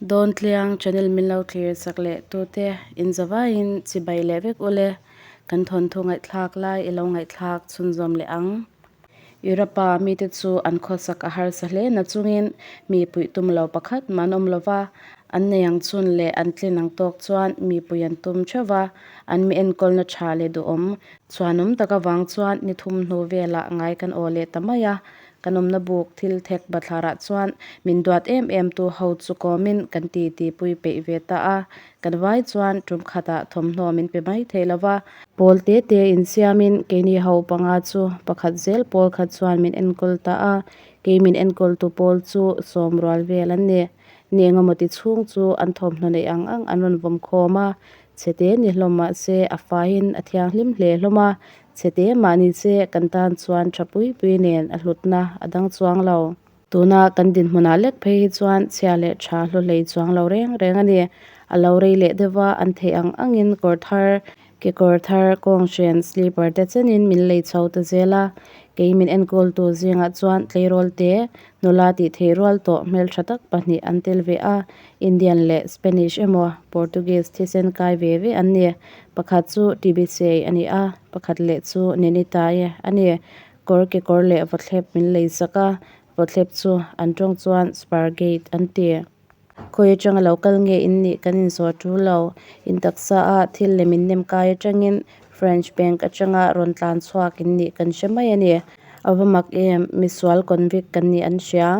Dawntliang channel min lo thlir chak leh tute in zavaiin chibai leh vek ule kan thawnthu ngaihthlak lai i lo ngaihthlak chhunzawm leh ang. Europa mite chu an khawsak a harsa hle na chungin mi puih tum lo pakhat mah an awm lo va, an nei ang chhun leh an tlin ang tawk chuan mi puih an tum theuh va, an mi enkawlna tha leh duhawm chhuanawm tak avang chuan ni thum hnu velah ngai kan aw leh ta mai a. Kan awmna buk thil thek bathlarah chuan min duat em em tu ho chu kawmin kan ti ti pui peih ve ta a, kan vai chuan tum khatah thawmhnaw min pe mai thei lo va. Pawl te te insiamin keini ho panga chu pakhat zel pawl khat chuan min enkawl ta a, kei min enkawltu pawl chu sawm rual vel an ni. Ni engemaw ti chhung chu an thawmhnaw neih ang ang an rawn vawm khawm a, chhe te ni hlawm mahse a faiin a thianghlim hle hlawm a, Chhete mahni che kan tan chuan tha pui pui nen a hlutna a dang chuang lo. Tuna kan dinhmunah lek phei hi chuan chhia leh tha hlu hlei chuang lo reng reng a ni. A lo rei leh deuh va, an theih ang angin kawr thar, kekawr thar, kawnghren, slipper te chenin min lei chho ta zel a. Kei min enkawltu zingah chuan tleirawl te, nula tih theih rual tawh hmeltha tak pahnih an tel ve a. Indian leh Spanish emaw Portuguese thisen kai ve ve an ni. Pakhat chu Tibisei a ni a, pakhat leh chu Nenitae a ni. Kawr kekawr leh vawthlep min lei sak a, vawthlep chu an tawng chuan Spargate an ti. Khawi atanga lo kal nge in nih kan inzawh tul lo. In taksa a thil lem in nem kai atangin French bank atanga rawn tlan chhuak in nih kan hre mai a ni. A va mak em, misual convict kan nih an hria.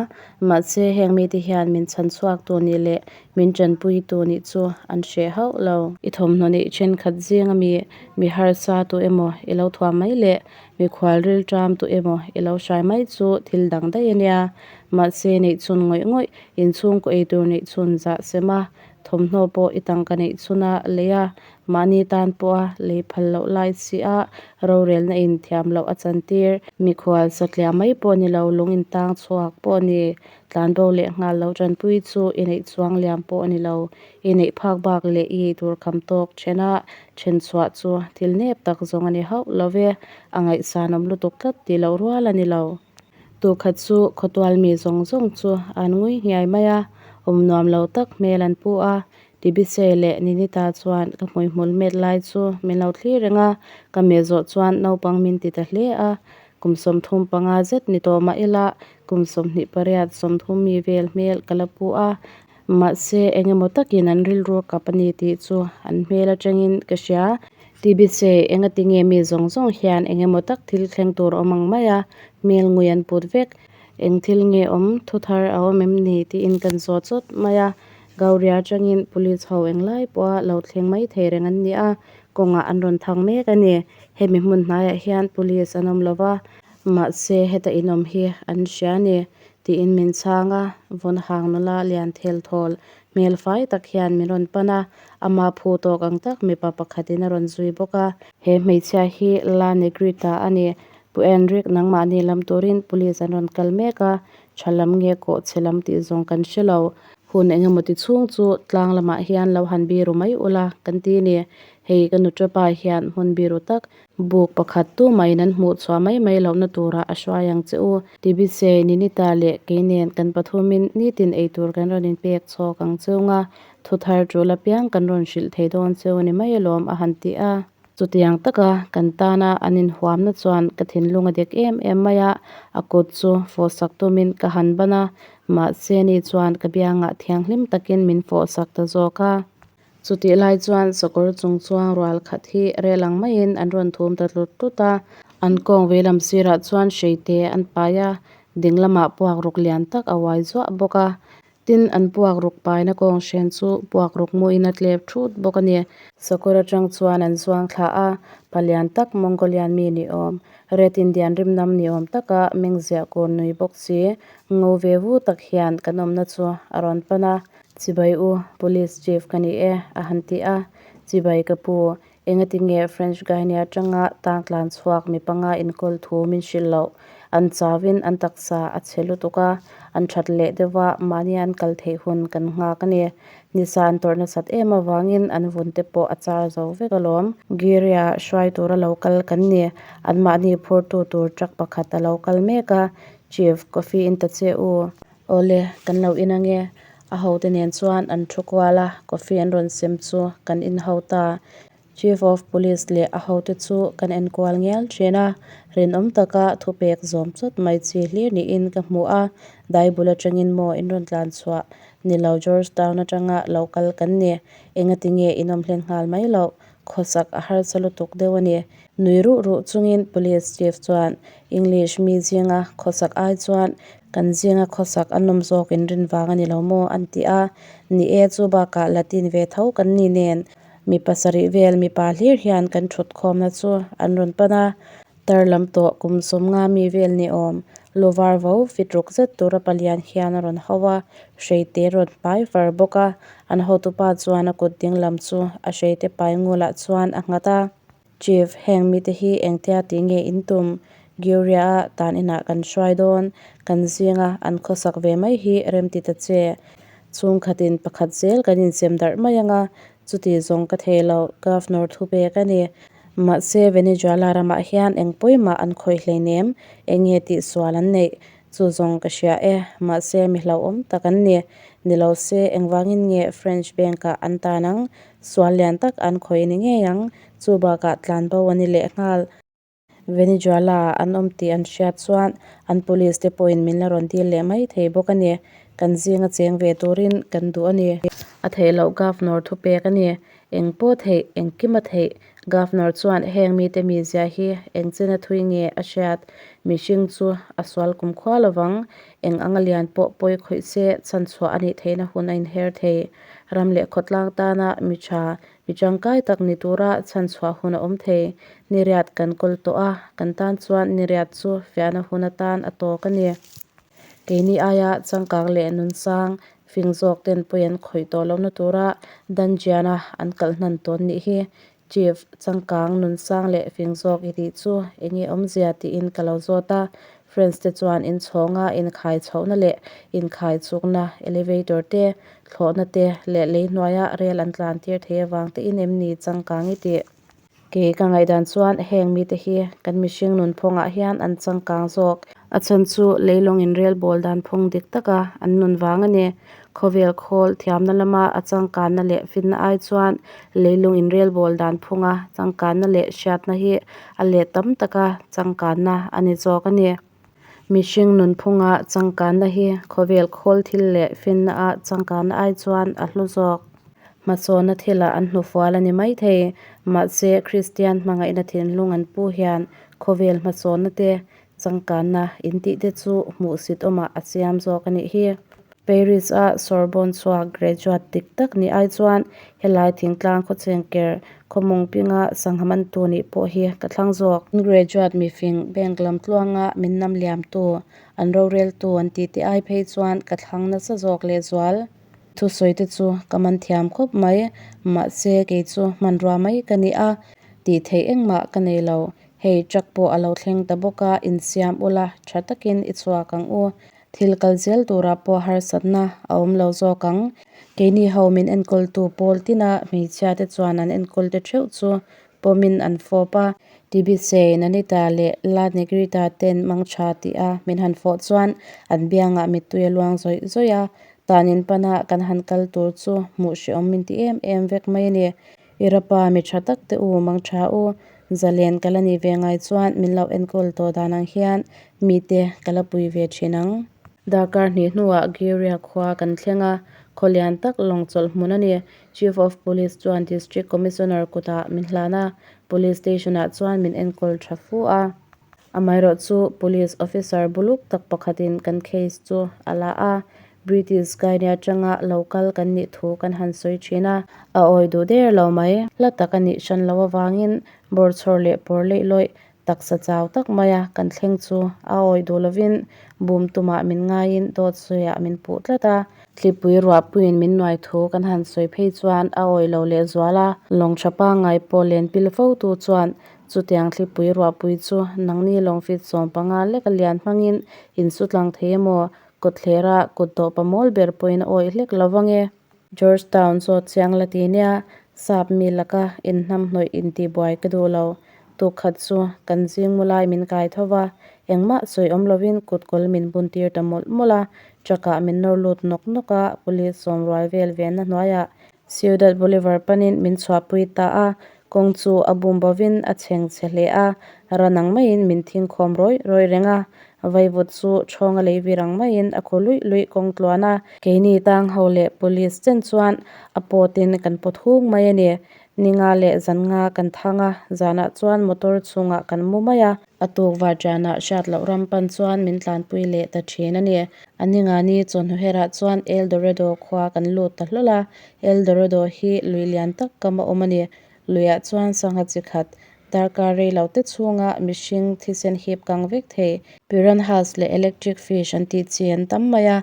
Mahse heng mite hian min chhan chhuak tu nih leh Min tanpuitu nih chu an hreh hauh lo. I thawmhnaw neih thenkhat zing ami mi harsa tu emaw i lo thuam mai leh mikhual rilṭam tu emaw i lo hrai mai chu thil dang daih a nia. Mahse neih chhun ngawih ngawih, inchhungkaw eitur neih chhun zah sem a, thawmhnaw pawh i tangka neih chhuna lei a, Mahni tan pawha lei phal loh lai si a, rorelna in thiam loh a chantir. Mikhual satliah mai pawh ni lo, lung in tang chhuak pawh ni, tlanbo leh nghal lo tanpui chu i neih chuang liam pawh a ni lo. I neih phak bak leh i ei tur kham tawk thena then chhuah chu thil nep tak zawng a ni hauh lo ve, a ngaihsanawm lutuk tlat tih loh rual a ni lo. Tukhat chu khawtual mi zawng zawng chu an ngui nghiai mai a, awm nuam lo tak hmel an pu a, Tibisei leh Ninita chuan ka hmuihmul met lai chu min lo thlir reng a, ka meh zawh chuan naupang min ti ta hle a. Kum 35 zet ni tawh mah ila kum 28 30 mi vel hmel ka la pu a. Mahse eng emaw takin an rilru kap a ni tih chu an hmel atangin ka hria. Tibisei engati nge mi zawng zawng hian eng emaw tak thil thleng tur awm ang mai a, hmel ngui an put vek. Eng thil nge awm thu thar a awm em ni tiin kan zawt chawt mai a. Gauria atangin police ho englai pawha lo thleng mai thei reng an ni a, kawngah an rawn thang mek a ni. Hemi hmun hnaiah hian police an awm lo va, mahse heta inawm hi an hria a ni tiin min chhang a, vawn hang nula lian thel thawl hmel fai tak hian min rawn pan a, ama phu tawk ang tak mipa pakhatin a rawn zui bawk a. He hmeichhia hi La Negrita a ni. Pu Enrique nangmahni lam turin police an rawn kal mek a, tha lam nge kawh chhe lam tih zawng kan hre lo. Hun engemaw ti chhung chu tlang lamah hian lo han biru mai ula kan ti ni. Hei ka nuṭapa hian hmun biru tak buk pakhat tumahin an hmuh chhuah mai mai lohna turah a hruai ang che u. Tibisei, Ninita leh kei nen kan pathumin nitin eitur kan rawn inpek chhawk ang chung a, thu thar tul apiang kan rawn hrilh thei dawn cheu a ni mai alawm a han ti a. Chutiang taka kan tana an inhuamna chuan ka thinlung a dek em em mai a, a kut chu fawhsak tumin ka han ban a, mahse ni chuan ka biangah thianghlim takin min fawhsak ta zawk a. Chutih lai chuan sakawr chung chuang rual khat hi rel ang maiin an rawn thum ta tlut tlut a, an kawng vei lam sirah chuan hreite an pai a, ding lamah puak ruk lian tak a uai zuah bawk a. Tin, an puak ruk paina kawng hren chu puak ruk muin a tlep thut bawk a ni. Sakawr atang chuan an zuang thla a, palian tak Mongolian mi ni awm, Red Indian rimnam ni awm taka meng ziah kur nui bawk si, ngo ve vu tak hian kan awmna chu a rawn pan a. Chibai u, Police Chief ka ni e, a han ti a. Chibai ka pu, Engati nge French Guinea atanga tang tlan chhuak mi panga inkawl thu min hrilh loh? An chauin an taksa a chhe lutuk a, an that leh deuh a, mahni an kal theih hun kan nghak a ni. Nisa an tawrh nasat em avangin an vun te pawh a char zo vek alawm. Giria hruai tura lo kal kan ni. Anmahni phurtu tur truck pakhat a lo kal mek a, Chief, coffee in ta che u. Awle, kan lo in ange. A hote nen chuan an thu kual a, coffee an rawn sem chu kan in ho ta. Chief of Police leh a hote chu kan en kual ngial thin a, rinawm taka thupek zawm chawt mai chi hlir niin ka hmu a. Dai bul atangin maw in rawn tlan chhuah? Ni lo, George Town atanga lo kal kan ni. Engati nge in awm hlen nghal mai loh? Khawsak a harsa lutuk deuh a ni. Nui ruh ruh chungin Police Chief chuan, English mi zinga khawsak ai chuan kan zinga khawsak a nawm zawk in rin vang a ni lo maw? an ti a. Ni e, chu bakah Latin ve tho kan ni nen mi pasarih vel mipa hlir hian kan thut khawmna chu an rawn pan a. Tar lam tawh kum sawmnga mi vel ni awm lu var vo fit ruk zet tura palian hian a rawn hau a, hreite rawn pai far bawk a. An hotupa chuan a kut ding lam chu a hreite pai ngulah chuan a nghat a. Chief, heng mite hi engtia tih nge in tum? Giuria-a tan inah kan hruai dawn, kan zinga an khawsak ve mai hi rem ti ta che. Chhungkhatin pakhat zel kan insem darh mai anga, chuti zawng ka thei lo, Governor thu pek a ni. Mahse, Venezuela ramah hian eng pawimah an khawih hleinem, eng nge tih sual an neih? Chu zawng ka hria e, mahse mi hlauhawm tak an ni. Ni lo se, engvangin nge French Bank-ah an tan ang? Sual lian tak an khawih ni ngei ang, chu bakah tlanbo a ni lehnghal. Venezuela-ah an awm tih an hriat chuan an police te pawhin min la rawn dil leh mai thei bawk a ni. Kan zinga cheng ve turin kan duh a ni. A theih loh Governor thupek a ni. Eng pawh theih, engkim a theih. Governor chuan heng mite mizia hi eng chena thui nge a hriat? Mihring chu a sual kumkhua lovang. Eng anga lian pawh pawi khawih se chhanchhuah a nih theihna hun a inher thei. Ram leh khawtlang tana mi tha, mi tangkai tak ni tura chhanchhuah hun a awm thei. Niriat kan kawl tawh a, kan tan chuan niriat chu fiahna hun atan a tawk a ni. Keini aia changkang leh nunsang fing zawk ten pawi an khawih tawh lohna tura dungeon-a an kalh hnan tawn nih hi Chief, changkang nunsang leh fing zawk i tih chu eng nge awmzia tiin ka lo zawt a. Friends te chuan inchhawnga inkhai chhohna leh inkhai chukna elevator te, thlawhna te leh lei hnuaia rel an tlan tir thei avang te in em ni changkang i tih? Kei ka ngaihdan chuan heng mite hi kan mihring nunphawngah hian an changkang zawk. A chhan chu leilawng inrel bawl dan phung dik taka an nun vang a ni. Khawvel khawl thiamna lama a changkanna leh finna ai chuan leilung inrelbawl dan phunga changkanna leh hriatna hi a let tam taka changkanna a ni zawk a ni. Mihring nunphunga changkanna hi khawvel khawl thil leh finna a changkanna ai chuan a hlu zawk. Hmasawnna thilah an hnufual a ni maithei. Mahse, Kristian hmangaihna thinlung an pu hian khawvel hmasawnna te Changkanna intih te chu hmuhsit awmah a siam zawk a nih hi. Paris-a Sorbonne chhuak graduate dik tak nih ai chuan helai thingtlang khawcheng ker khawmawng pinga sangha mantu nih pawh hi ka thlang zawk. Graduate mifing bank lam tluanga min nam liamtu, an roreltu an tih te ai phei chuan ka thlang nasa zawk lehzual. Thusawi te chu ka man thiam khawp mai, mahse kei chu hmanrua mai ka ni a, tih theih engmah ka nei lo. Hei truck pawh a lo thleng ta bawk a, insiam ula tha takin i chhuak ang u. Thil kal zel turah pawh harsatna a awm lo zawk ang. Keini ho min enkawltu pawl tina hmeichhia te chuan an enkawl te theuh chu pawmin an fawp a. Tibisei, Nanita leh La Negrita ten mangtha tih a min han fawh chuan an biangah mittui a luang zawih zawih a. Tanin pana kan han kal tur chu hmuh hrehawm min ti em em vek mai a ni. I rapa mi tha tak te u mang tha u, zalen ka la nih ve ngai chuan min lo enkawl tawh dan ang hian mite ka la pui ve thin ang. Darkar hnih hnuah Giria khua kan thleng a, khaw lian tak lawng chawlh hmun a ni. Chief of Police chuan District Commissioner kutah min hlan a, Police Station-ah chuan min enkawl tha fu a. Amaherawh chu Police Officer buluk tak pakhatin kan case chu a la a, British Guinea atanga lo kal kan nih thu kan han sawi thin a, a awi duh der lo mai. Hla tak a nih hran loh avangin bawrchhawr leh pawr leih lawih taksa chau tak maia kan thleng chu a awi duh lovin bum tumah min ngaiin dawt sawiah min puh tlat a. Thlipui ruahpuiin min nuai thu kan han sawi phei chuan a awi lo lehzual a, lawng tha pangngai pawh len pil fo tu chuan Chutiang thlipui ruahpui chu nangni lawngfit 15 lek a lian hmangin insu tlang thei emaw, kawtthlera kut dawh pamawl ber pawhin a awih hlek lo vang e. George Town zawt chiang la ti nia, sap mi laka inhnamhnawih intihbuai ka duh lo. Tukkhat chu kan zing mu lai min kai tho va, engmah sawi awm lovin kutkawl min buntir ta mawlh mawlh a. Truck-ah min nawr lut nawk nawk a, police sawm rual vel venna hnuaiah Ciudad Bolivar panin min chhuahpui ta a. Kawng chu a bum bovin a chheng chhe hle a, ran ang maiin min thing khawm rawih rawih reng a. Vaivut chu ṭhawnga lei vir ang maiin a khaw luih luih kawng tluan a. Keini tang ho leh police chen chuan a pawtin kan pawt hung mai a ni. Ni nga leh zan nga kan thang a, zanah chuan motor chhungah kan mu mai a. A tuk varṭianah hriat loh ram pan chuan min tlanpui leh ta ṭhin a ni. A ni nga ni chawhnu herah chuan El Dorado khua kan lut ta hlawl a. El Dorado hi lui lian tak kam a awm a ni. Luiah chuan sangha chi khat darkar rei lo te chhunga mihring thisen hip kang vek thei piranhas leh electric fish an tih chi an tam mai a.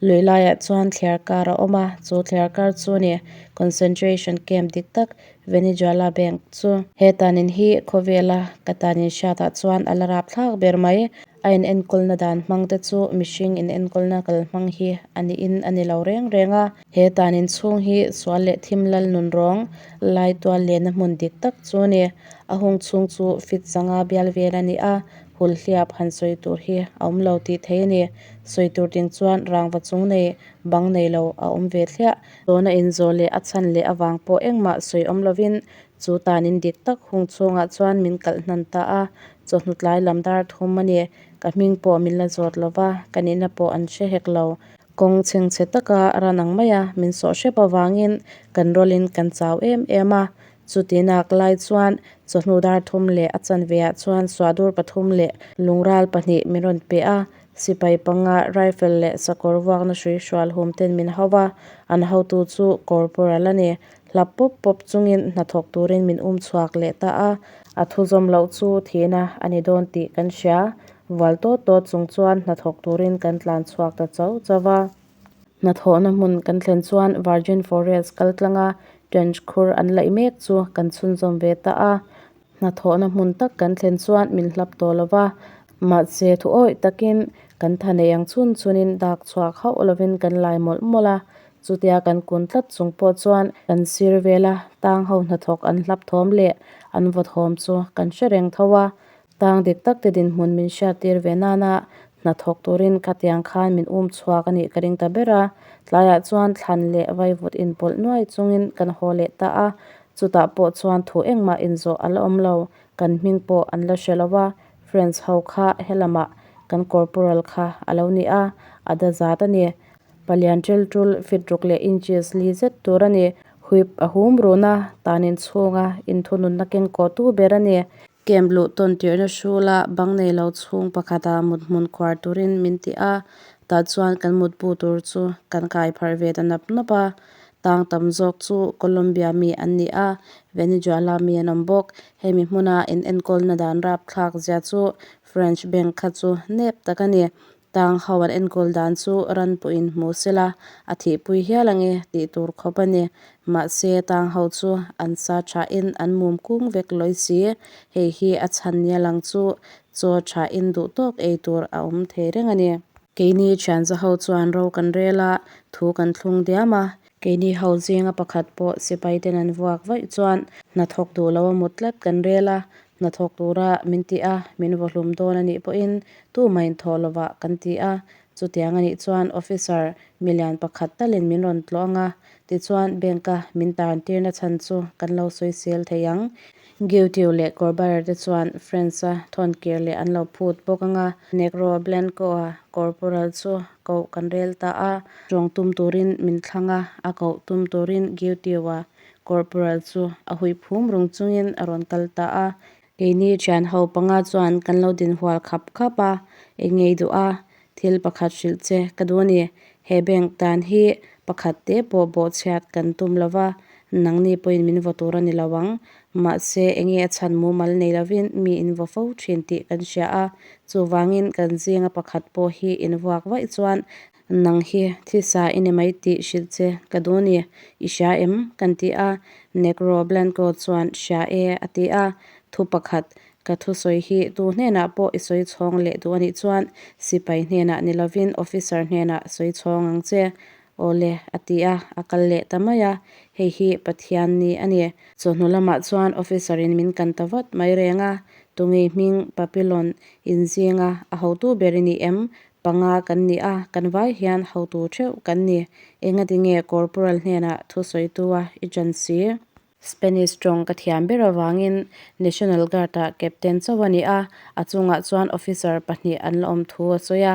Lui laiah chuan thliar kar a awm a, chu thliar kar chu a ni concentration camp dik tak Venezuela bank chu. He tanin hi khawvela ka tanin hriatah chuan a la rap thlak ber mai. A in enkawlna dan hmang te chu mihring in enkawlna kal hmang hi a niin a ni lo reng reng a. He tanin chhung hi sual leh thim lal nun rawng lai tual lenna hmun dik tak chu a ni. A hung chhung chu fit zanga bial vel a ni a, hul hliap han sawi tur hi a awm lo tih theih a ni. Sawi tur ding chuan rangva chung nei bang nei lo a awm ve thliah. Tawna inzawh leh a chhan leh avang pawh engmah sawi awm lovin chu tanin dik tak hung chhungah chuan min kalh hnan ta a, chawhnu tlai lam dar thum a ni. Ka hming pawh min la zawt lo va, ka nihna pawh an hre hek lo. Kawng chhengchhe taka ran ang maia min sawh hrep avangin kan rawlin kan chau em em a. Chutinak lai chuan chawhnu dar thum leh a chanveah chuan suahdur pathum leh lungral pahnih min rawn pe a. Sipai panga rifle leh sakawr vuakna hrui hrual hum ten min hau va, an hotu chu corporal a ni. Hlap pawp pawp chungin hnathawk turin min um chhuak leh ta a. A thu zawm loh chu thihna a ni dawn tih kan hria. Vual tawt tawt chung chuan hnathawk turin kan tlan chhuak ta chauh chauh va. Hnathawhna hmun kan thlen chuan Virgin Forest kal tlanga trench khur an laih mek chu kan chhunzawm ve ta a. Hnathawhna hmun tak kan thlen chuan min hlap tawh lo va, mahse thu awih takin kan tha nei ang chhun chhunin dak chhuak hauh lovin kan lai mawlh mawlh a. Chutia kan kun tlat chung pawh chuan kan sir vela tang ho hnathawk an hlap thawm leh an vaw thawm chu kan hre reng tho a. Tang dik tak te dinhmun min hriattir ve nana hnathawk turin khatiang khan min um chhuak a nih ka ring ta ber a. Tlaiah chuan thlan leh vaivut inpawlh nuai chungin kan haw leh ta a. Chutah pawh chuan thu engmah inzawh a la awm lo, kan hming pawh an la hre lo a. Friends ho kha helamah kan corporal kha a lo ni a, a da zat a ni. Palian ṭel ṭul fit ruk leh inches li zet tur a ni. Whip a hum run a, tanin chhunga inthununna keng kawhtu ber a ni. Camp luh tawn tirhna hrula bang nei lo chhung pakhata mut hmun khuar turin min ti a, tah chuan kan mutbu tur chu kan kai pharh ve ta nap nap a. Tang tam zawk chu Colombia mi an ni a, Venezuela mi an awm bawk. Hemi hmuna in enkawlna dan rapthlak zia chu French bank kha chu nep tak a ni. Tang ho an enkawl dan chu ran pawhin hmu sela a thihpui hial ang e tih tur khawp a ni. Mahse, tang ho chu an sa thain an mum kung vek lawi si. Hei hi a chhan nia lang chu chaw thain duh tawk ei tur a awm thei reng a ni. Keini thianza ho chuan ro kan rel a, thu kan thlung diam a. Keini ho zinga pakhat pawh sipai ten an vuak vaih chuan hnathawk duh lo a mut tlat kan rel a, hnathawk tura min ti a, min vawhlum dawn a nih pawhin tumah inthawh lovah kan ti a. Chutiang a nih chuan officer milian pakhat talin min rawn tlawh ang a, tichuan bank-a min tantirna chhan chu kan lo sawisel thei ang. Guitiu leh Corbier te chuan Friends-a thawnkir leh an lo phut bawk ang a. Negro Blanco-a corporal chu koh kan rel ta a, tawng tum turin min thlang a, a koh tum turin Guitiu-a corporal chu a hui phum rung chungin a rawn kal ta a. Keini thian ho panga chuan kan lo din hual khap khap a, eng ngei duh a, thil pakhat hrilh che ka duh a ni. He bank tan hi pakhat te pawh bawhchhiat kan tum lo va, nangni pawhin min vaw tur a ni lo ang. Mahse, enge a chhan mumal nei lovin mi in vaw fo thin tih kan hria a, chuvangin kan zinga pakhat pawh hi in vuak vaih chuan nang hi thisa i ni mai tih hrilh che ka duh a ni. I hria em? kan ti a, Negro Blanco chuan hria e a ti a, thu pakhat Ka thusawi hi tu hnenah pawh i sawi chhawng leh duh a nih chuan sipai hnenah ni lovin officer hnenah sawi chhawng ang che. Awle, a ti a, a kal leh ta mai a. Hei hi Pathian ni a ni. Chawhnu lamah chuan officer in min kan ta vat mai reng a, Tungei hming Papillon inzinga a hotu ber i ni em? Panga kan ni a, kan vai hian hotu theuh kan ni. Engatinge Corporal hnenah thusawitua i ṭan si? Spanish tawng ka thiam ber avangin National Guard-ah Captain chauh a ni a, a chungah chuan officer pahnih an la awm thu a sawi a.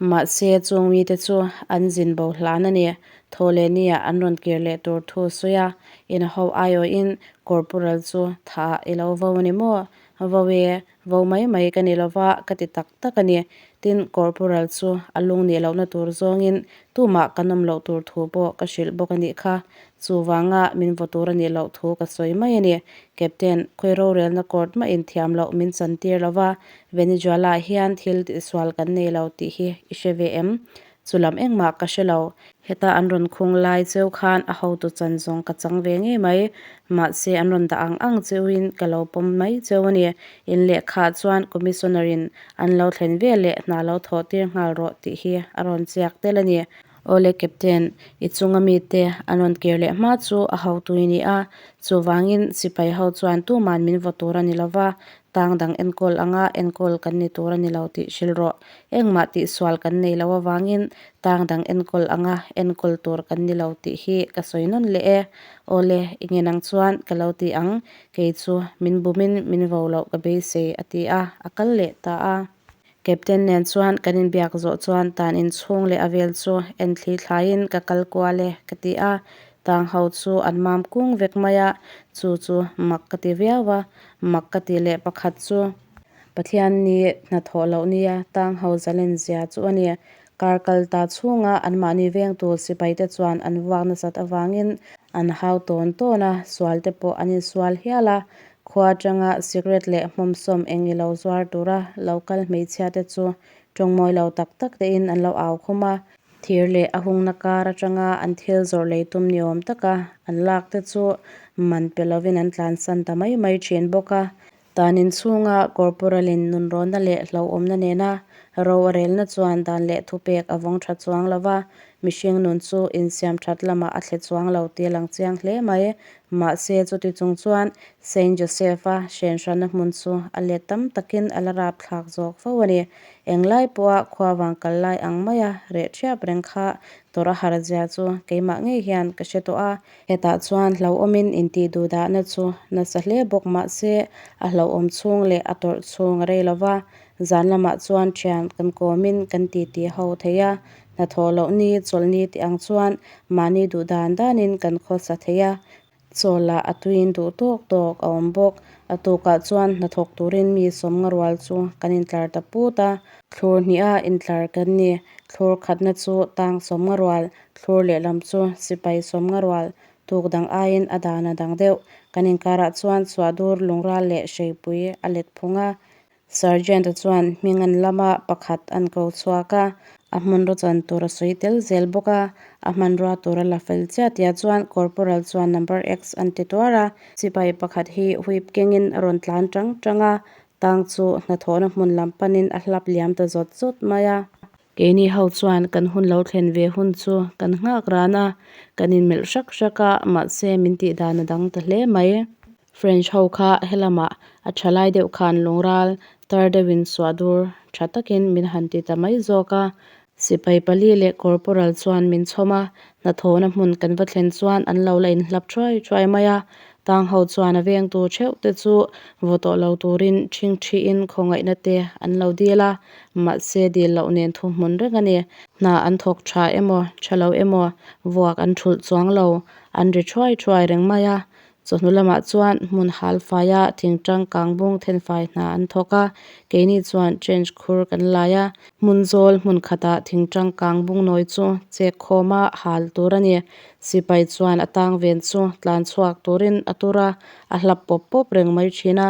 Mahse, chung mite chu an zin bo hlan a ni. Thawhlehniah an rawn kir leh tur thu a sawi a, inho aiawhin Corporal chu thah i lo vo a ni maw? Vo e, vo mai mai ka ni lova ka ti tak tak a ni. Tin, Corporal chu a lung nih lohna tur zawngin tumah kan awm loh tur thu pawh ka hrilh bawk a nih kha. Chuvanga min vaw tur a nih loh thu ka sawi mai a ni. Captain, khawi rorelna court mah inthiam loh min chantir lova, Venezuela hian thil tihsual kan nei lo tih hi i hre ve em? Chu lam engmah ka hre lo. Heta an rawn khung lai cheu khan a hotu chan zawng ka chang ve ngei mai. Mahse an rawn dah ang ang cheuin ka lo pawm mai cheu a ni. In lehkhaah chuan Commissioner in an lo thlen ve leh hna lo thawh tir nghal rawh tih hi a rawn chiak tel a ni. Awle Captain, i chunga mite an rawn kir leh hma chu a hotu i ni a. Chuvangin sipai ho chuan tuman min vaw tur a ni lova, tang dang enkawl anga enkawl kan ni tur a ni lo tih hrilh rawh. Engmah tihsual kan nei lo avangin tang dang enkawl anga enkawl tur kan ni lo tih hi ka sawi nawn leh e. Awle, i nge nang chuan ka lo ti ang, kei chu min bumin min vo loh ka beisei a ti a, a kal leh ta a. Captain nen chuan kan inbiak zawh chuan tan inchhung leh a vel chu en thli thlaiin ka kal kual e ka ti a, tang ho chu an mam kung vek mai a, chu chu mak ka ti viau a, mak ka ti leh pakhat chu. Pathian ni hnathawh loh nia tang ho zalen zia chu a ni. Kar kal ta chhunga anmahni vengtu sipaite chuan an vuak nasat avangin an hau tawn tawn a, sual te pawh an insual hial a. Khua atanga sikret leh hmawmsawm eng i lo zuar tura lo kal hmeichhia te chu tawngmawi lo tak tak tein an lo au khum a. Thir leh a hungna kar atanga an thil zawrh lei tum ni awm taka an lak te chu man pe lovin an tlansan ta mai mai thin bawk a. Dan inchhunga Corporal-in nunrawnna leh hlauhawmna nena ro a relna chuan dan leh thupek a vawng tha chuang lo va, mihring nun chu insiam that lamah a thle chuang lo tih a lang chiang hle mai. Mahse, chuti chung chuan Saint Joseph-a hrenhranna hmun chu a let tam takin a la rapthlak zawk fo a ni. Englai pawha khuavang kal lai ang maia reh thiap reng kha tawrh a har zia chu keimah ngei hian ka hre tawh a. Hetah chuan hlauhawmin intih duhdahna chu nasa hle bawk mah se a hlauhawm chhung leh a tawrh chhung a rei lo va, zan lamah chuan thian kan kawmin kan titi ho thei a, hnathawh loh ni chawlhni tih ang chuan mahni duh dan danin kan khawsa thei a, chaw lah a tuiin duh tawk tawk a awm bawk. A tukah chuan hnathawk turin mi sawmnga rual chu kan intlar ta put a, thlur hniha intlar kan ni. Thlur khatna chu tang sawmnga rual Thlur lehlam chu sipai sawmnga rual tuk dang aiin a dan a dang deuh. Kan inkarah chuan Suahdur lungral leh hreipui a let phung a. Sergeant-a chuan hming an lam a, pakhat an ko chhuak a. A hmanraw chan tur a sawi tel zel bawk a. A hmanrua tur a la fel chiah tia chuan Corporal chuan number X an ti tuar a. Sipai pakhat hi whip kengin a rawn tlan tang tang a. Tang chu hnathawhna hmun lam panin a hlap liam ta zawt zawt mai a. Keini ho chuan kan hun lo thlen ve hun chu kan nghak ran a, kan inmelh hrak hrak a, mahse min tih dan a dang ta hle mai. French ho kha helamah a tha lai deuh khan lungral tar deuhin suah dur tha takin min han ti ta mai zawk a. Sipai pali leh corporal chuan min chhawm a, hnathawhna hmun kan va thlen chuan an lo la inhlap thuai thuai mai a. Tang ho chuan a vengtu theuh te chu vaw tawh lo turin ṭhingṭhiin khawngaihna te an lo dil a, mahse dil loh nen thu hmun reng a ni. Hna an thawk ṭha emaw, ṭha lo emaw, vuak an ṭhulh chuang lo, an ri ṭhuai ṭhuai reng mai a. Chawhnu lamah chuan hmun hal faia thingṭang kangbung thenfai hna an thawk a, keini chuan trench khur kan lai a. Hmun zawl hmun khatah thingṭang kangbung nawi chu chek khawma hal tur a ni. Sipai chuan a tang ven chu tlan chhuak turin a tur a, a hlap pawp pawp reng mai thin a.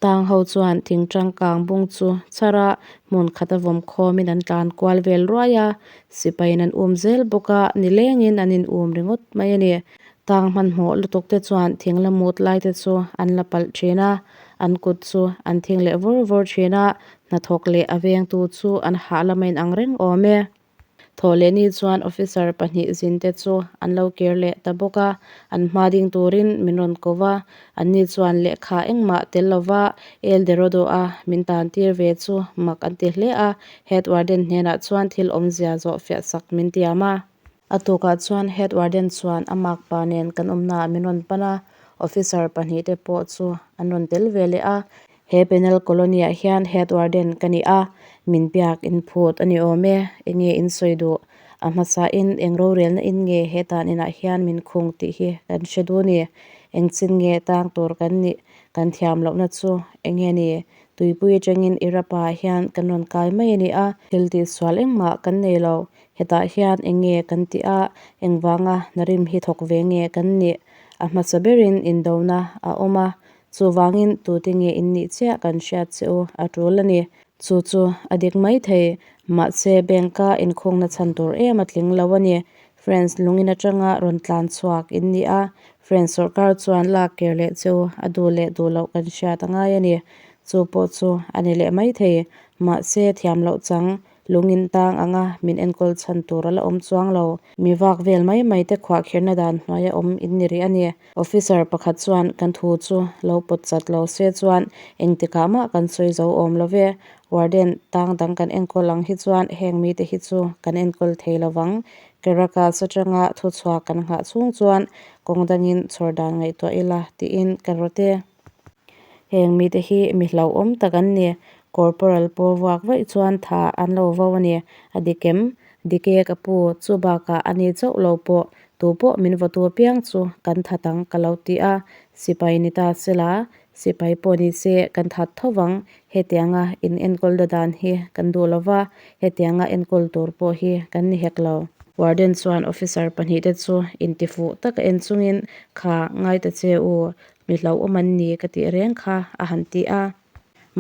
Tang ho chuan thing tangkang bung chu chhar a, hmun khat a vawm khawmin an tlan kual vel ruai a. Sipaiin an um zel bawk a, nilengin an in um ringawt mai a ni. Tang hmanhmawh lutuk te chuan thing la mut lai te chu an la palh thin a, an kut chu an thing leh vur vur thin a, hnathawk leh a vengtu chu an hah lama in ang reng awm e. Thawhlehni chuan officer pahnih zinte chu an lo kir leh ta bawk a, an hma ding turin min rawn ko va. Anni chuan lehkha engmah tel lova El Dorado-a min tantir ve chu mak an ti hle a, Head Warden hnenah chuan thil awmzia zawh fiah sak min tiam a. A tukah chuan Head Warden chuan a makpa nen kan awmnaah min rawn pan a, officer pahnihte pawh chu an rawn tel ve leh a. He penal colony-ah hian Head Warden ka ni a, min biak in phut a ni awm e, enge in sawi duh? A hmasain eng rorelna in nge he tan inah hian min khung tih hi kan hre duh ni. Engchin nge tang tur kan nih kan thiam lohna chu enge ni? Tuipui atangin Irapa ah hian kan rawn kai mai a ni a, thil tihsual engmah kan nei lo. Hetah hian eng nge kan tih a, engvanga hnarim hi thawk ve nge kan nih? A hmasa berin indona a awm a, chuvangin tute nge in nih chiah kan hriat che u a tul a ni. Chu chu a dik mai thei, mahse bank-a inkhungna chhan tur em a tling lo a ni. French lungin atanga rawn tlan chhuak in ni a, French sawrkar chuan lak ker leh che u a duh leh duh loh kan hriat a ngai a ni. Chu pawh chu a ni leh mai thei, mahse thiam loh chang Lungin tang anga min enkawl chhan tur a la awm chuang lo. Mi vak vel mai mai te khuahkhirhna dan hnuaia awm in ni rih a ni. Officer pakhat chuan kan thu chu lo pawt chat lo se chuan engtikah mah kan sawi zo awm lo ve. Warden tang dang kan enkawl ang hi chuan heng mite hi chu kan enkawl thei lo vang. Caracas atanga thuchhuak kan nghah chhung chuan kawng dangin chhawr dan ngaihtuah ila tiin ka rawt e. Heng mite hi mi hlauhawm tak an ni. Corporal pawh vuak vaih chuan tha an lo vo a ni. A dik em? Dik e ka pu, chu bakah a ni chauh lo pawh, tu pawh min vawtu apiang chu kan that ang ka lo ti a. Sipai ni ta sela, sipai pawh ni se kan that tho vang. Hetianga in enkawlna dan hi kan duh lo va, hetianga enkawl tur pawh hi kan ni hek lo. Warden chuan officer pahnihte chu intifuh taka en chungin, Kha, ngai ta che u, Mi hlauhawm an ni ka tih reng kha a han ti a.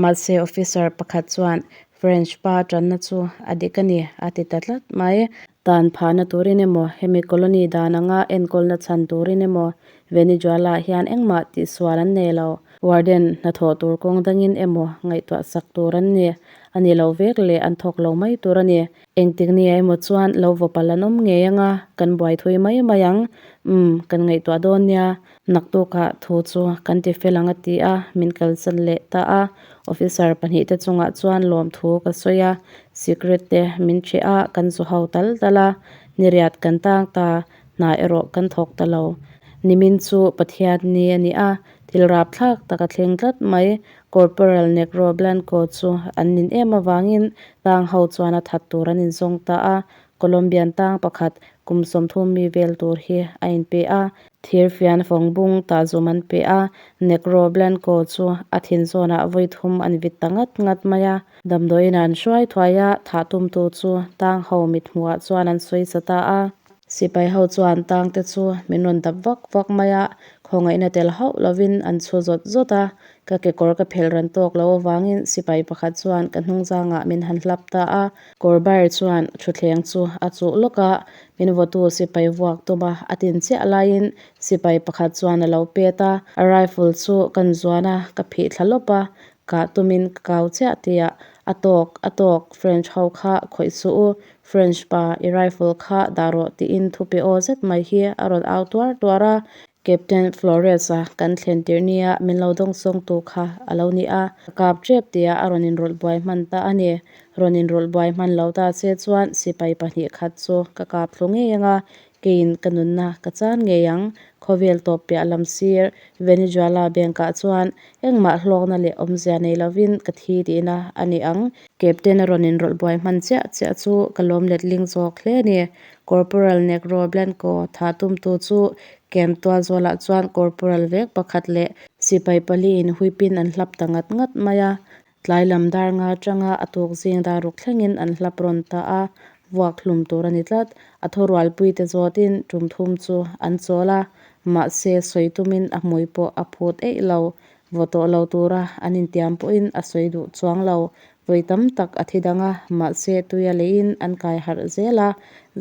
Mahse officer pakhat chuan French pa tanna chu a dik a ni a ti ta tlat mai. Tan phahna turin emaw, hemi colony dan anga enkawlna chhan turin emaw Venezuela hian engmah tihsual an nei lo. Warden hnathawh tur kawng dangin emaw ngaihtuah sak tur an ni. A ni lo vek leh an thawk lo mai tur a ni. Engtik nia emaw chuan lo vawpal an awm ngei anga kan buai thui mai mai ang. Umm, kan ngaihtuah dawn nia. Naktukah thu chu kan ti fel ang a ti a, min kalsan leh ta a. Officer pahnihte chungah chuan lawmthu ka sawi a, secret te min ṭheh a, kan zu ho tal tal a. Niriat kan tang ta, hna erawh kan thawk ta lo. Nimin chu Pathian ni a ni a, thil rapthlak tak a thleng tlat mai. Corporal Negro Blanco chu an nin em avangin tang ho chuan a that tur an inzawng ta a, Colombian tang pakhat kum 30 mi vel tur hi a inpe a, thirfian fawng bung tah zum an pe a, Negro Blanco chu a thin zawnah vawi thum an vit ta ngat ngat mai a. Damdawiin an hruai thuai a, thah tumtu chu tang ho mithmuhah chuan an sawi sa ta a. Sipai ho chuan tang te chu min rawn dap vak vak mai a, khawngaihna tel hauh lovin an chhu zawt zawt a, Ka kekawr ka phelh ran tawk loh avangin sipai pakhat chuan ka hnungzangah min han hlap ta a. Kawrbar chuan thutthleng chu a chuh lawk a, min vawtu sipai vuak tum a, a tin chiah laiin sipai pakhat chuan a lo pet a. A rifle chu kan zuan a, ka phih thla lawp a, kah tumin ka kau chiah tihah, A tawk, a tawk, French ho kha khawih suh u, French pa, i rifle kha dah rawh tiin thupe aw zet mai hi a rawn au tuar tuar a. Captain Flores-a kan thlen tirh nia min lo dawngsawngtu kha a lo ni a, ka kap tep tia a rawn inrawlh buai hman ta a ni. Rawn inrawlh buai hman lo ta che chuan sipai pahnih khat chu ka kap thlu ngei ang a, keiin ka nunna ka chan ngei ang. Khawvel tawp piah lam sir Venezuela bank-ah chuan engmah hlawkna leh awmzia nei lovin ka thi tihna a ni ang. Captain a rawn inrawlh buai hman chiah chiah chu ka lawm letling zawk hle a ni. Corporal Negro Blanco tha tumtu chu Camp Tualzualah chuan Corporal vek pakhat leh sipai paliin huipin an hlap ta ngat ngat mai a. Tlai lam dar nga atanga a tuk zing dar ruk thlengin an hlap rawn ta a, vuak hlum tur a ni tlat. A thurualpuite zawtin tum thum chu an chawl a, mahse sawi tumin a hmui pawh a phut eih lo. Vaw tawh lo tura an intiam pawhin a sawi duh chuang lo. Vawi tam tak a thi dang a, mahse tuia leiin an kai harh zel a.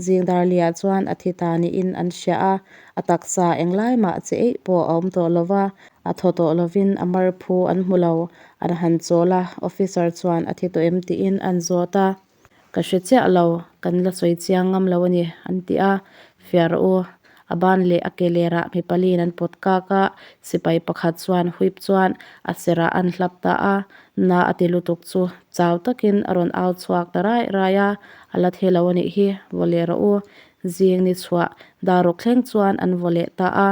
Zing Darliah chuan a thi ta niin an hria a, a taksa englai mah che eih pawh a awm tawh lo va, a thaw tawh lovin a mar phu an hmu lo. An han chawl a, officer chuan a thi tawh em tiin an zawt a. Ka hre chiah lo, kan la sawi chiang ngam lo a ni, an ti a. Fiah rawh u. A ban leh a ke lerah mi paliin an pawt kak a, sipai pakhat chuan whip chuan a serah a hlap ta a. Na a ti lutuk chu chau takin a rawn au chhuak ta rai rai a, a la thi lo a nih hi, vaw leh rawh u. Zing ni chhuah daruk thleng chuan an vaw leh ta a.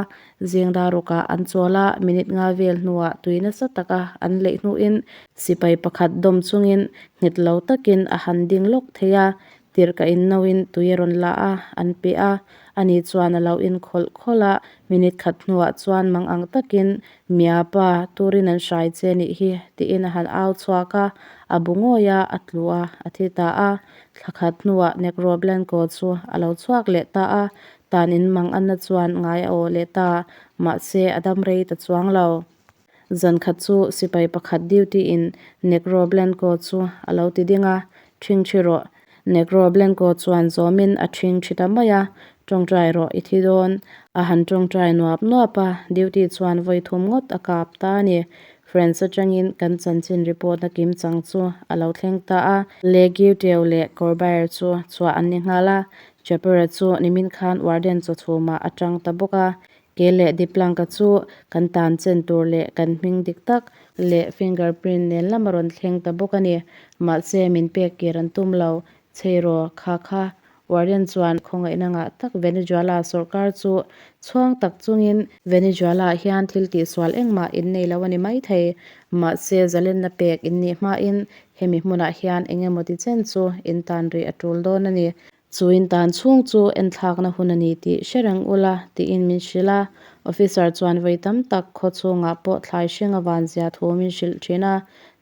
Zing darukah an chawl a, minute nga vel hnuah tui nasa taka an leih hnuin sipai pakhat dawm chungin nghet lo takin a han ding lawk thei a. Tirhka in noin tui a rawn la a, an pe a. Ani chuan a lo in khawlh khawlh a, minute khat hnuah chuan mang ang takin, Mia pa, turin an hrai che nih hi, tiin a han au chhuak a. A bu ngawi a, a tlu a, a thi ta a. Thla khat hnuah Negro Blanco chu a lo chhuak leh ta a, tan in mang anna chuan ngai a awh leh ta, mahse a dam rei ta chuang lo. Zan khat chu sipai pakhat duty in Negro Blanco chu a lo ti ding a, Ṭhingṭhi rawh. Negro Blanco chuan zawmin a ṭhingṭhi ta mai a, Ṭawngṭai rawh i thi dawn. A han ṭawngṭai nuap nuap a, duty chuan vawi thum ngawt a kap ta a ni. France atangin kan chanchin report na kim chang chu a lo thleng ta a. Le Guiteu leh Corbier chu chhuah an ni nghal a, Chapera chu nimin khan warden chawchhumah a tang ta bawk a. Ke leh Diplanka chu kan tan chen tur leh kan hming dik tak leh finger print nen lam a rawn thleng ta bawk a ni. Mahse min pek kir an tum lo. Chheiraw, kha kha Warden chuan khawngaihna ngah tak Venezuela sawrkar chu chhuang tak chungin Venezuela hian thil tihsual engmah in nei lo a ni maithei. Mahse zalenna pek in nih hmain hemi hmunah hian eng emaw ti chen chu in tan rih a tul dawn a ni. Chu in tan chhung chu enthlakna hun a ni tih hre reng ula tiin min hrilh a. Officer chuan vawi tam tak khaw chhungah pawh thlai hring a van zia thu min hrilh thin a.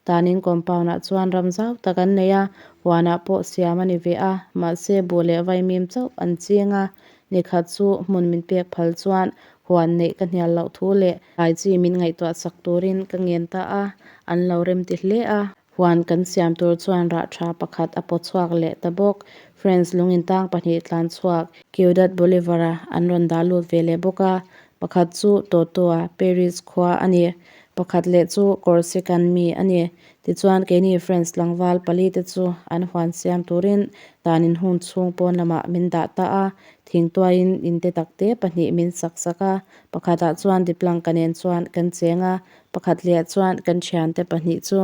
Tanin compound-ah chuan ram zau tak an nei a, huanah pawh siam a ni ve a, mahse buh leh vaimim chauh an ching a. Nikhat chu hmun min pek phal chuan huan neih ka hnial loh thu leh thlai chi min ngaihtuah sak turin ka ngen ta a, an lo remti hle a. Huan kan siam tur chuan rah tha pakhat a paw chhuak leh ta bawk. France lungintang pahnih tlan chhuak Ciudad Bolivar-a an rawn dah lut ve leh bawk a, pakhat chu Toto-a Paris khua a ni. Pakhat leh chu Corsican mi a ni. Tichuan keini France tlangval pali te chu an huan siam turin tan in hun chhung pawn lamah min dah ta a, thingtuaiin in te takte pahnih min sak sak a, pakhatah chuan Diplanka nen chuan kan cheng a, pakhat leh chuan kan thiante pahnih chu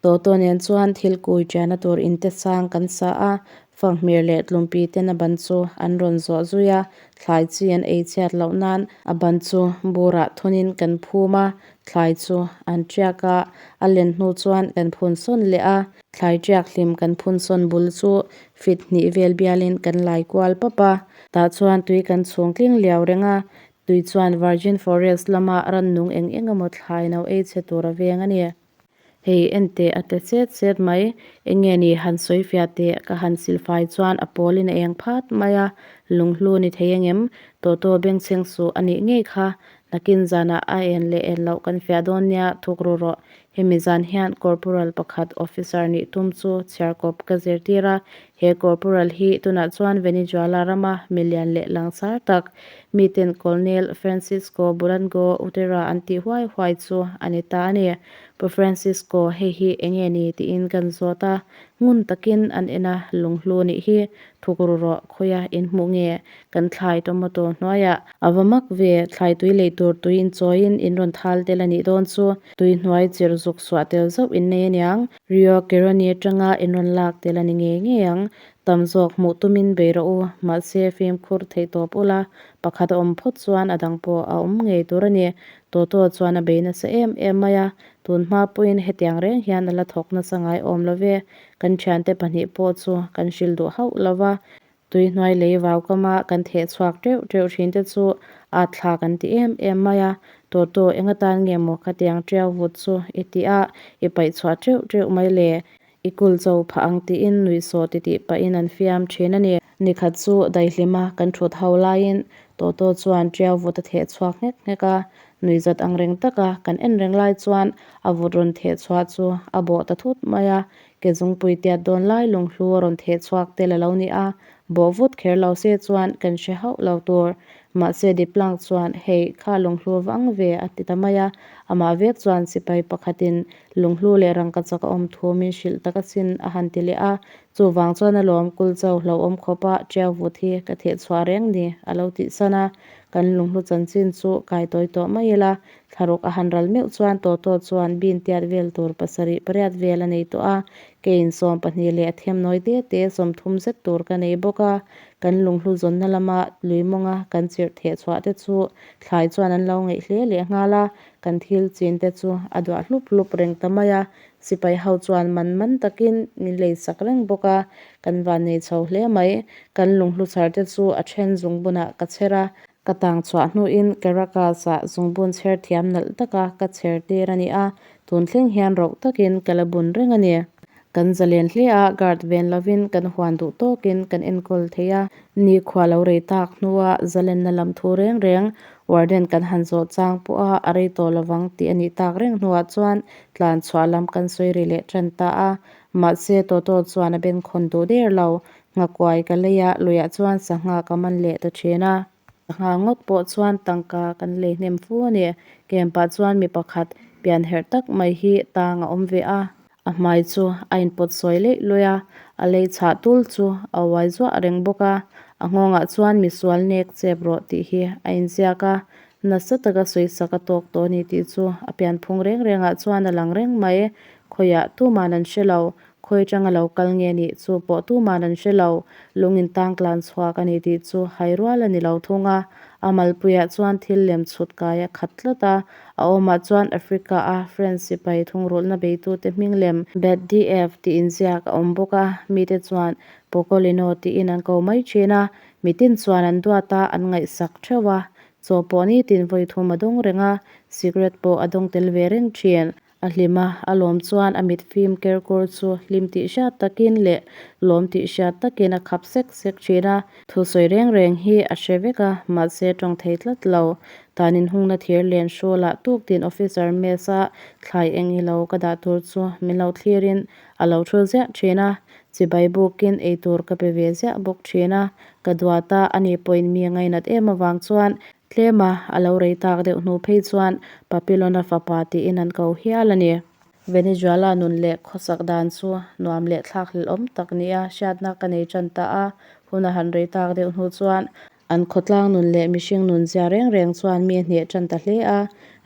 Toto nen chuan thil kui tiana tur in te sang kan sa a, fanghmir leh tlumpi ten a ban chu an rawn zawh zui a, thlai chi an ei chhiat loh nan a ban chu burah thunin kan phum a, thlai chu an tiak a, a len hnu chuan kan phun sawn leh a, thlai tiak hlim kan phun sawn bul chu fit hnih vel bialin kan lai kual pap a, tah chuan tui kan chhung tling liau reng a, tui chuan virgin forest lama rannung eng eng emaw thlai no ei chhe tur a veng a ni. Hei enteh a ti chet chet mai. Enge ni han sawi fiah teh ka han silfai chuan a pawlin a eng phat mai a, lunghlu ni thei engem Toto bengchheng suh a nih ngei kha. Nakin zanah a en leh en loh kan fiah dawn nia thuk ru rawh. Hemi zan hian Corporal pakhat officer nih tum chu chhiarkawp ka zirtir a, he Corporal hi tunah chuan Venezuela rama milian leh langsar tak miten Colonel Francisco Bulango Utera an tih huai huai chu a ni ta a ni. Pu Francisco, hei hi eng nge ni tiin kan zawt a, ngun takin an en a, lunghlu nih hi thuk ru rawh, khawia in hmuh nge kan thlai tomato hnuaiah a va mak ve, thlai tui lei tur tui inchawiin in rawn thal tel a nih dawn chu, tui hnuai chirh zuk suah tel zauh in nei aniang, Rio Keroni atanga in rawn lak tel a ni ngei ngei ang, tam zawk hmuh tumin bei rawh u, mahse fimkhur theih tawp ula, pakhat a awm phawt chuan a dang pawh a awm ngei tur a ni. Toto chuan a bei nasa em em mai a, tun hma pawhin hetiang reng hian a la thawk nasa ngai awm lo ve. Kan thiante pahnih pawh chu kan hrilh duh hauh lo va, tui hnuai lei vau kama kan theh chhuak teuh teuh thin te chu at thla kan ti em em mai a. Toto, eng atan nge maw khatiang tiau vut chu i tih a, i paih chhuah teuh teuh mai le? I kul cho phah ang tiin nuihsawh titih pahin an fiam thin a ni. Nikhat chu daihlima kan thut ho laiin Toto chuan tiau vut a theh chhuak nghek nghek a, nuihzat ang reng taka kan en reng lai chuan a vut rawn theh chhuah chu a bawh ta thut mai a, ke zungpui tiat dawn lai lunghlu a rawn theh chhuak tel a lo ni a, bawh vut kher lo se chuan kan hre hauh lo tur. Mahse Diplang chuan hei kha lunghlu vang ve a ti ta mai a, amah vek chuan sipai pakhatin Lunghlu leh rangkachak a awm thu min hrilh tak asin a han ti leh a. Chuvang chuan alawm kulcho hlauhawm khawpa ṭiau vut hi ka theh chhuah reng ni, a lo tih san a. Kan lunghlu chanchin chu kai tawi tawh mai ila, thlaruk a han ral meuh chuan Toto chuan bean tiat vel tur pasarih pariat vel a nei tawh a, keiin 12 leh a themnawi te te 30 zet tur ka nei bawk a. Kan lunghlu zawnna lama lui mawnga kan chirh theh chhuah te chu thlai chuan an lo ngeih hle lehnghal a, kan thil chin te chu a duah hlup hlup reng ta mai a. Sipai ho chuan man man takin min lei sak reng bawk a, kan vannei chho hle mai. Kan lunghlu chhar te chu a then zungbunah ka chher a, ka tang chhuah hnuin Caracas-ah zungbun chher thiam nalh taka ka chher tir a ni a, tun thleng hian roh takin ka la bun reng a ni. Kan zalen hle a, guard ven lovin kan huan duh tawkin kan enkawl thei a. Nikhua lo rei tak hnua zalenna lam thu reng reng warden kan han zawh chang pawha a rei tawh lovang tih a nih tak reng hnuah chuan tlan chhuah lam kan sawi ri leh tan ta a. Mahse Toto chuan a benkhawn duh der lo. Nghakuai ka lei a, luiah chuan sangha ka man leh ta thin a. Sangha ngawt pawh chuan tangka kan lei hnem fu a ni. Camp ah chuan mi pakhat pian herh tak mai hi tang a awm ve a. A hmai chu a inpawt sawi leih luih a, a lei chhah tul chu a uai zuah reng bawk a. A nghawngah chuan misual nek chep rawh tih hi a inziak a, nasa taka sawisak a tawk tawh a ni tih chu a pianphung reng rengah chuan a lang reng mai. Khawiah tuman an hre lo, khawi atanga lo kal nge nih chu pawh tuman an hre lo, lung in tang tlan chhuak a ni tih chu hai rual a ni lo thung a. A malpuiah chuan thil lem chhut kai a khat tlat a, a awmah chuan Africa-a French sipai thungrulhna beitute hming lem BADF tih inziak a awm bawk a, mite chuan Pocolino tiin an ko mai thin a, mitin chuan an duat a, an ngaihsak theuh a, chaw pawh nitin vawi thum a dawng reng a, cigarette pawh a dawng tel ve reng thin. A hlim a, a lawm chuan a mit fim ker kur chu hlim tih hriat takin leh lawm tih hriat takin a khap sek sek thin a. Thusawi reng reng hi a hre vek a, mahse tawng thei tlat lo. Tan inhungna thir len hrulah tuktin officer mess a thlai eng ilo ka dah tur chu min lo thlirin a lo thu ziah thin a. Chibai bukin eitur ka pe ve ziah bawk thin a. Ka duat a, ani pawhin mi a ngainat em avang chuan Tlema a lo rei tak deuh hnu phei chuan Papillon-a fapa tiin an ko hial a ni. Venezuela nun leh khawsak dan chu nuam leh thlakhlelhawm tak nia hriatna ka nei tan ta a, hun a han rei tak deuh hnu chuan an khawtlang nun leh mihring nun zia reng reng chuan mi a hneh tan ta hle a,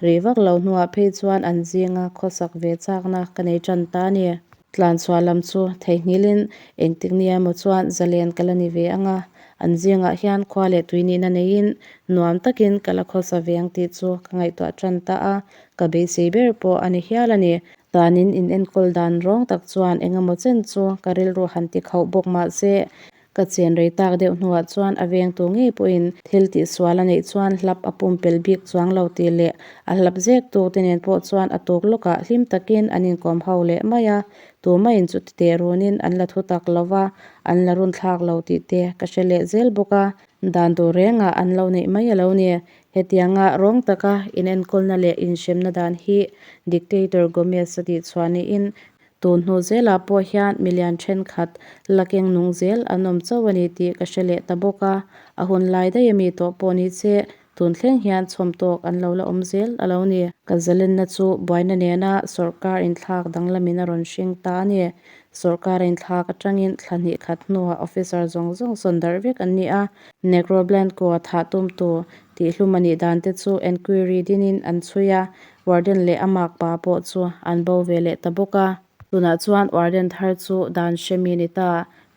rih vak lo hnuah phei chuan an zinga khawsak ve chakna ka nei tan ta a ni. Tlanchhuah lam chu theihnghilhin engtik nia emaw chuan zalen ka la ni ve ang a, an zingah hian khua leh tui nihna neiin nuam takin ka la khawsa ve ang tih chu ka ngaihtuah tan ta a, ka beisei ber pawh a ni hial a ni. Tanin in enkawl dan rawng tak chuan eng emaw chen chu ka rilru han ti khauh bawk mah se, Ka chen rei tak deuh hnuah chuan a vengtu ngei pawhin thil tihsual a neih chuan hlap a pumpelh bik chuang lo tih leh a hlap zek tu te nen pawh chuan a tuk lawkah hlim takin an inkawm ho leh mai a, tumah-in chuti teh runin an la thu tak lo va, an la run thlak lo tih te ka hre leh zel bawk a, dan tur rengah an lo neih mai a lo ni. Hetianga rawng taka inenkawlna leh inhremna dan hi Dictator Gomez-a tihchhuah niin Tun hnu zelah pawh hian milian thenkhat la keng nung zel an awm chauh a ni tih ka hre leh ta bawk a, a hun lai daih a mi tawh pawh ni che, tun thleng hian chhawm tawk an lo la awm zel a lo ni. Ka zalenna chu buaina nena sawrkar inthlak danglamin a rawn hring ta a ni. Sawrkar a inthlak atangin thla hnih khat hnuah officer zawng zawng sawn darh vek an ni a, Negro Blanco-a thah tumtu tihhlum a nih dan te chu enquiry dinin an chhui a, Warden leh a makpa pawh chu an bo ve leh ta bawk a. Tunah chuan Warden thar chu dan hre mi ni ta,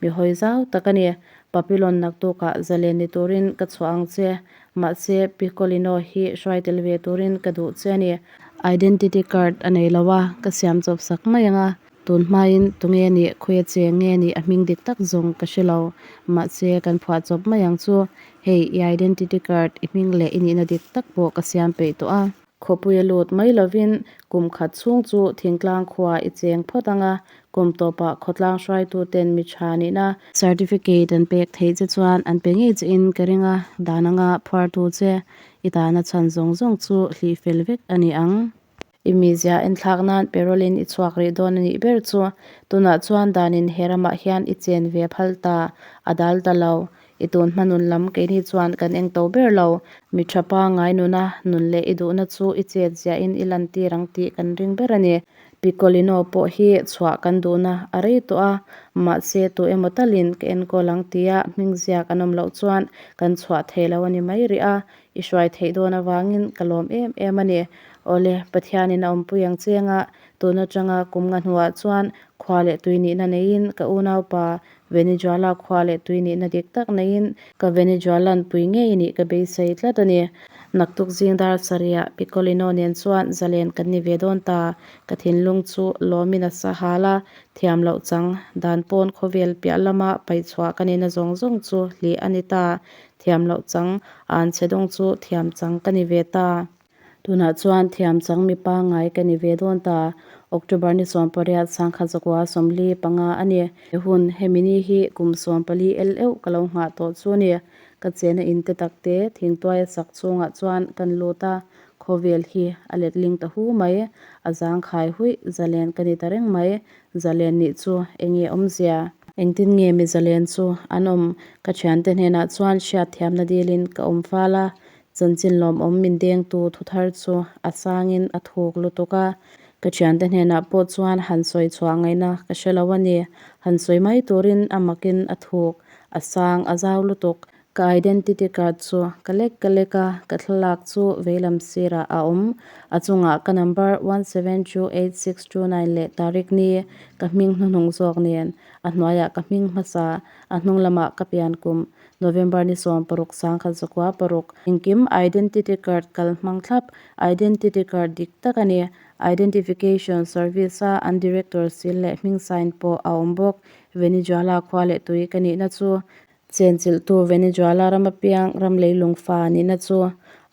mi hawi zau tak a ni. Papillon naktukah zalen ni turin ka chhuah ang che, mahse Piccolino hi hruai tel ve turin ka duh che a ni. Identity card a nei lo a, ka siam chawp sak mai ang a. Tun hmain tunge nih, khawi a cheng nge nih a hming dik tak zawng ka hre lo. Mahse kan phuah chawp mai ang chu. Hei i identity card, i hming leh i nihna dik tak pawh ka siam peih tawh a. Khawpui a lut mai lovin kum khat chhung chu thingtlang khua i cheng phawt ang a, kum tawpah khawtlang hruaituten mi tha nihna certificate an pek theih che chuan an pe ngei che in ka ring a, dan anga phuartu che i tahna chhan zawng zawng chu hlih fel vek a ni ang. I mizia enthlak nan parole in i chhuak rih dawn a nih ber chu. Tunah chuan danin he ramah hian i chen ve phal ta, a dal ta lo. I tun hma nun lam keini chuan kan eng to ber lo. Mi tha pangngai nuna nun leh i duhna chu i chet ziahin i lantir ang tih kan ring ber a ni. Piccolino pawh hi chhuah kan duhna a rei tawh a, mahse tu emaw talin ka enkawl ang tia hming ziak an awm loh chuan kan chhuah thei lo a ni mai rih a, i hruai theih dawn avangin ka lawm em em a ni. Awle, Pathianin a awmpui ang cheng a, tun atanga kum nga hnuah chuan khua leh tui nihna neiin ka unaupa Venezuela khua leh tui nihna dik tak neiin ka Venezuelan pui ngei nih ka beisei tlat a ni. Naktuk zing dar sarihah Piccolino nen chuan zalen kan ni ve dawn ta. Ka thinlung chu lawmin a sa hal a, thiam loh chang dan pawn khawvel piah lama paihchhuah ka nihna zawng zawng chu hlih a ni ta. Thiam loh chang an chhe dawng chu thiam chang ka ni ve ta. Tunah chuan thiam chang mi pangngai ka ni ve dawn ta. October ni 18 1945 a ni. He hun, hemi ni hi kum 14 el euh ka lo nghah tawh chu a ni. Ka chena in te tak te thingtuai a sak chhungah chuan kan lut a, khawvel hi a letling ta hu mai. A zangkhai huih, zalen ka ni ta reng mai. Zalen nih chu enge awmzia? Engtin nge mi zalen chu an awm? Ka thiante hnenah chuan hriatthiamna dilin ka awm fal a, chanchin lawmawm min dengtu thu thar chu a sangin a thuk lutuk a. Ka thiante hnenah pawh chuan han sawi chhuah ngaihna ka hre lo a ni. Han sawi mai turin a makin a thuk, a sang, a zau lutuk. Ka identity card chu ka lek ka lek a, ka thlalak chu veilam sirah a awm. A chungah ka number one seven two eight six two nine leh Tariq ni ka hming hnuhnung zawk nen a hnuaiah ka hming hmasa, a hnung lamah ka pian kum November ni 16 1906. Engkim identity card kal hmang thlap, identity card dik tak a ni. Identification Service a an director sil leh hming sign pawh a awm bawk. Venezuela khua leh tui ka nihna chu Chenchilhtu Venezuela ram apiang ram leilung fa nihna chu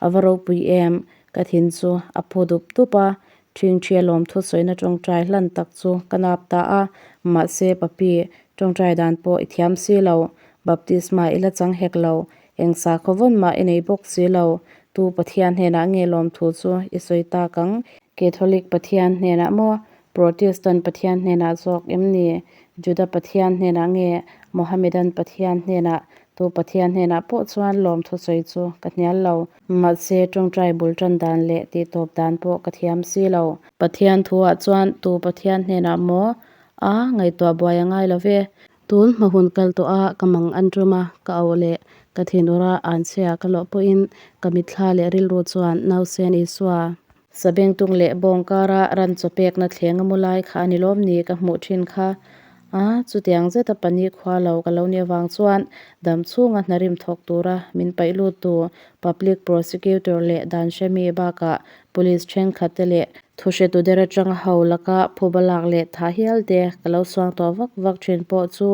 a va ropui em? Ka thin chu a phu dup dup a, ṭhingṭhi a lawmthu sawina ṭawngṭai hlan tak chu ka nap ta a. Mahse, Papi, ṭawngṭai dan pawh i thiam si lo. Baptisma i la chang hek lo. Eng sakhaw vawn mah i nei bawk si lo. Tu Pathian hnenah nge lawmthu chu i sawi tak ang? Catholic Pathian hnenah maw? Protestant Pathian hnenah zawk em ni? Juda Pathian hnenah nge Mohammedan Pathian hnenah? Tu Pathian hnenah pawh chuan lawmthu sawi chu ka hnial lo. Mahse, ṭawngṭai bul ṭan dan leh tihtawp dan pawh ka thiam si lo. Pathian thuah chuan tu Pathian hnenah maw? A ngaihtuah buai a ngai lo ve. Tun hma hun kal tawh a ka mang an tum a, ka auh leh ka thinur a anchhia ka lawh pawhin ka mitthla leh rilru chuan Nausen Isua. Sabengtung leh bawng kara ran chaw pekna thleng a mu lai kha a ni lawm ni ka hmuh thin kha. A, chutiang zeta pahnih khua lo ka lo ni avang chuan dam chhunga hnarim thawk tura min paih lut tu Public Prosecutor leh dan hremi bakah Police thenkhat te leh thuhretu der atanga ho laka phuba lak leh thah hial te ka lo suang tawh vak vak thin pawh chu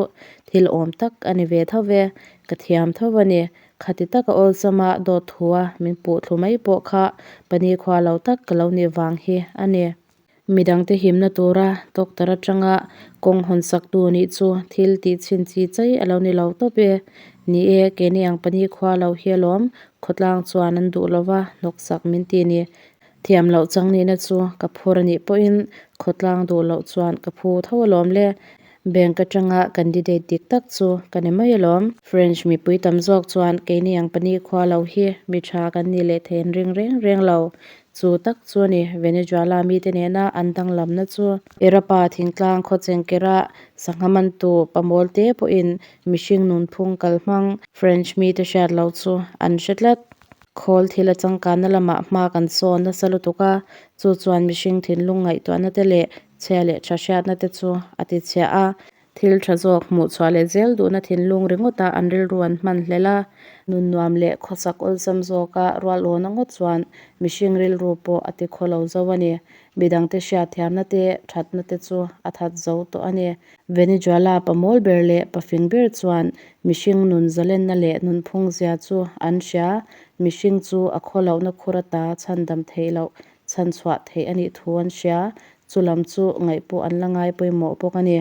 thil awm tak a ni ve tho ve, ka thiam tho a ni. Khati taka awlsama dawt thua min puh thlu mai pawh kha pahnih khua lo tak ka lo nih vang hi a ni. Midangte himna tura doctor atanga kawng hawn saktu nih chu thil tih chhin chi chai a lo ni lo tawp e. Ni e, keini ang pahnih khua lo hi alawm, khawtlang chuan an duh lova hnawksak min ti ni. Thiam loh chang nihna chu ka phur a nih pawhin khawtlang duh loh chuan ka phu tho alawm le. Bank atanga candidate dik tak chu ka ni mai alawm. French mipui tam zawk chuan keini ang pahnih khua lo hi mi tha kan nih leh thei an ring reng reng lo. Chu tak chu a ni Venezuela mite nena an danglamna chu. Irapa thingtlang khawchengkera sangha mantu pamawl te pawhin mihring nunphung kalhmang French mite hriat loh chu an hre tlat. Khawl thil a changkanna lamah hma kan sawn nasa lutuk a, chu chuan mihring thinlung ngaihtuahna te leh chhia leh tha hriatna te chu a tichhiah a. Thil tha zawk hmuh chhuah leh zel duhna thinlung ringawta an rilru an hman hlel a, nun nuam leh khawsak awlsam zawka rual awna ngawt chuan mihring rilru pawh a ti khaw lo zo a ni. Midangte hriatthiamna te, thatna te chu a that zo tawh a ni. Venezuela pa mawl ber leh pa fing ber chuan mihring nun zalenna leh nunphung zia chu an hria. Mihring chu a khaw lohna khur ata chhandam theih loh chhanchhuah theih a nih thu an hria. Chu lam chu ngaih pawh an la ngai pawimawh bawk a ni.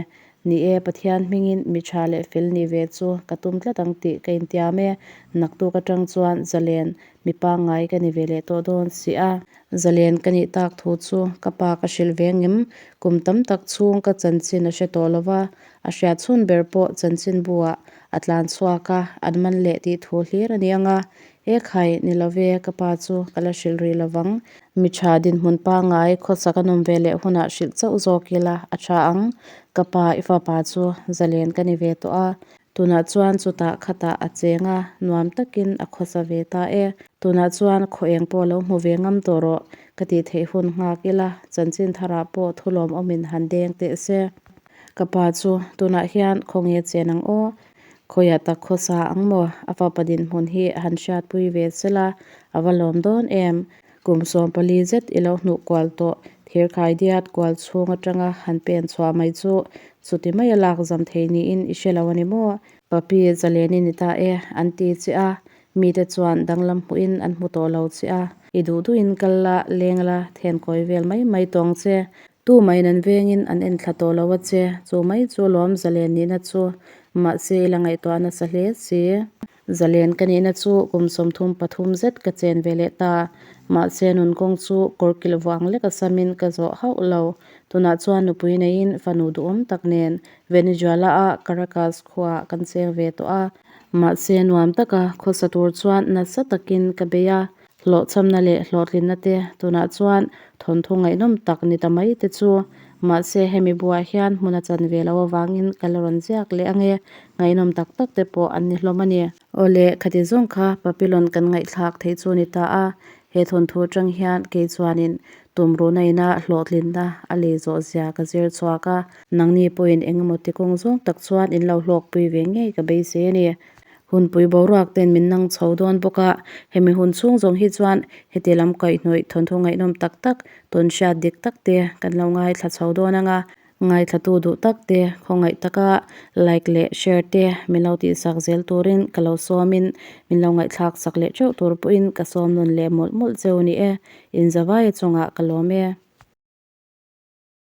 Ni e, Pathian hmingin mi tha leh fel nih ve chu ka tum tlat ang tih ka intiam e. Naktuk atang chuan zalen mi pangngai ka ni ve leh tawh dawn si a. Zalen ka nih tak thu chu ka pa ka hrilh ve ngem. Kum tam tak chhung ka chanchin a hre tawh lo va, a hriat chhun ber pawh chanchinbu ah a tlan chhuak a, an man leh tih thu hlir a ni ang a. Ekhai, ni love, ka pa chu ka la hrilh rih lovang. Mi tha dinhmun pangngai khawsak a nawm ve leh hunah hrilh chauh zawk ila a tha ang. Ka pa, i fapa chu zalen ka ni ve tawh a. Tunah chuan chutah khatah a cheng a, nuam takin a khawsa ve ta e. Tunah chuan khaw eng pawh lo hmu ve ngam tawh rawh, ka tih theih hun nghak ila, chanchin tharah pawh thu lawmawmin han deng teh se. Ka pa chu tunah hian khawnge chen ang aw? Khawiah tak khawsa ang maw? A fapa dinhmun hi han hriatpui ve sela, a va lawm dawn em? Kum 14 zet i lo hnuh kual tawh thirkhai diat kual chhung atanga han pen chhuah mai chu chuti maia lak zam thei niin i hre lo a ni maw? Papi zalen i ni ta e, an ti che a, mite chuan danglam hmuhin an hmu tawh lo che a, i duh duhin kal la, leng la, then kawi vel mai mai tawng che. Tu main an vengin an en thla tawh lo a che, chu mai chu lawm zalen nihna chu mahse i la ngaihtuah nasa hle si. Zalen ka nihna chu kum 33 zet ka chen ve leh ta. Mahse nun kawng chu kawr kilh vuah ang lek a samin ka zawh hauh lo. Tunah chuan nupui neiin fanu duhawm tak nen Venezuela-a Caracas khuaah kan cheng ve tawh a. Mahse nuam taka khawsa tur chuan nasa takin ka bei a. Hlawhchhamna leh hlawhtlinna te tunah chuan thawnthu ngaihnawm tak ni ta mai te chu. Mahse hemi buah hian hmun a chan ve loh avangin ka la rawn ziak leh ange, ngaihnawm tak tak te pawh an ni hlawm a ni. Awle, khati zawng kha Papillon kan ngaihthlak theih chu ni ta a, he thawnthu atang hian kei chuanin tumruhna ina hlawhtlinna a lei zawh zia ka zir chhuak a, nangni pawhin engemaw ti kawng zawng tak chuan in lo hlawkpui ve ngei ka beisei a ni. Hunpui boruak ten min nang chho dawn bawk a, hemi hun chhung zawng hi chuan heti lam kaihhnawih thawnthu ngaihnawm tak tak tawn hriat dik tak te kan lo ngaithla chho dawn ang a, ngaithlatu duh tak te khawngaih taka like leh share te min lo tihsak zel turin ka lo sawmin min lo ngaihthlak sak leh teuh tur pawhin ka sawm nawn leh mawlh mawlh cheu ni e, inzavaia chungah ka lawm e.